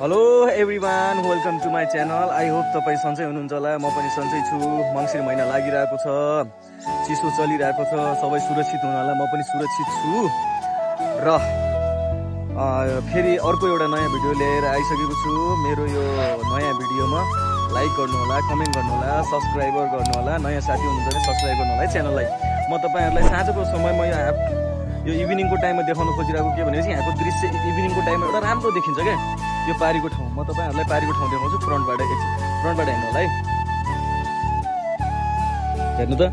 Hello everyone, welcome to my channel. I hope तपाईँ सन्चै हुनुहुन्छ होला। म पनि सन्चै छु। मङ्सिर महिना लागिरहेको छ, चिसो चलिरहेको छ, सबै सुरक्षित हुनु होला। म पनि सुरक्षित छु र फेरि अर्को एउटा नयाँ भिडियो लिएर आइसकेको छु। मेरो यो नयाँ भिडियोमा लाइक गर्नु होला, कमेन्ट गर्नु होला, सब्सक्राइबर गर्नु होला। नयाँ साथी हुनुहुन्छ भने सब्सक्राइब गर्नु होला च्यानललाई। म तपाईँहरूलाई साँझको समयमा यो इभिनिङको टाइममा देखाउन खोजिरहेको के भनेपछि यहाँको दृश्य इभिनिङको टाइममा एउटा राम्रो देखिन्छ क्या। यो पारीको ठाउँ म तपाईँहरूलाई पारीको ठाउँ देखाउँछु। फ्रन्टबाट हेर्नु होला है। हेर्नु त,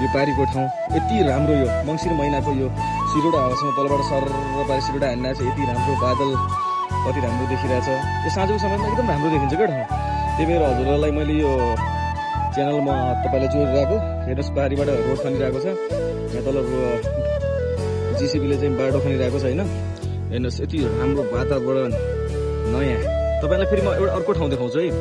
यो पारीको ठाउँ यति राम्रो। यो मङ्सिर महिनाको यो सिरोडा हावासँग तलबाट सर पारी सिरोडा हान्ने छ। यति राम्रो बादल, कति राम्रो देखिरहेछ। यो साँझको समयमा एकदम राम्रो देखिन्छ क्या ठाउँ। त्यही भएर हजुरहरूलाई मैले यो च्यानलमा तपाईँलाई जोडिरहेको। हेर्नुहोस्, पारीबाट रोड खनिरहेको छ। यहाँ तल जिसिबीले चाहिँ बाटो खनिरहेको छ होइन। हेर्नुहोस्, यति राम्रो वातावरण नयाँ। तपाईँलाई फेरि म एउटा अर्को ठाउँ देखाउँछु है।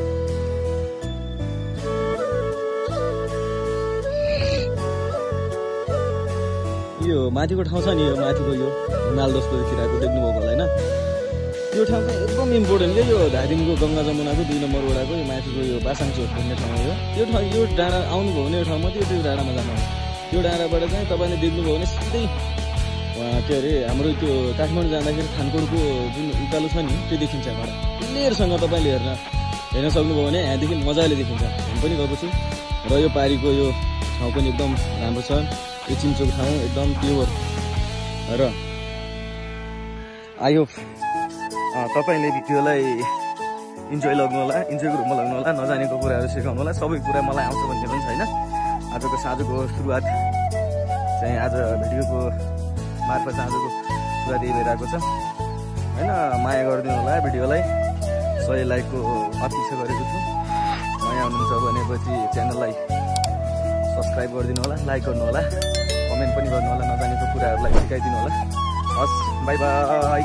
यो माथिको ठाउँ छ नि, यो माथिको यो हिमाल जस्तो देखिरहेको देख्नुभएको होला होइन। यो ठाउँ चाहिँ एकदम इम्पोर्टेन्ट क्या। यो धादिङको गङ्गा जमुनाको 2 नम्बर वडाको यो माथिको यो बासाङचोक भन्ने ठाउँ हो। यो ठाउँ, यो डाँडा आउनुभयो भने यो ठाउँमा त्यो डाँडामा जानु। यो डाँडाबाट चाहिँ तपाईँले देख्नुभयो भने सिधै के अरे हाम्रो त्यो काठमाडौँ जाँदाखेरि खानकोटको जुन उकालो छ नि त्यो देखिन्छ। एउटा क्लियरसँग तपाईँले हेर्न सक्नुभयो भने यहाँदेखि मजाले देखिन्छ। हामी पनि गएको छु र यो पारीको यो ठाउँ पनि एकदम राम्रो छ। यो चिम्चोक ठाउँ एकदम प्योर। र आई होप तपाईँले भिडियोलाई इन्जोय गर्नु होला, इन्जोयको रूपमा लाग्नु होला। नजानेको कुराहरू सिकाउनु होला। सबै कुरा मलाई आउँछ भन्ने पनि छैन। आजको साँझको सुरुवात चाहिँ आज भिडियोको मार्फत आजको सुरुवात यही भइरहेको छ होइन। माया गरिदिनु होला भिडियोलाई। 100 लाइकको अपेक्षा गरेको छु। नयाँ हुनुहुन्छ भनेपछि च्यानललाई सब्सक्राइब गरिदिनु होला, लाइक गर्नु होला, कमेन्ट पनि गर्नु होला। नजानेको कुराहरूलाई सिकाइदिनु होला। हस्, बाई बाई।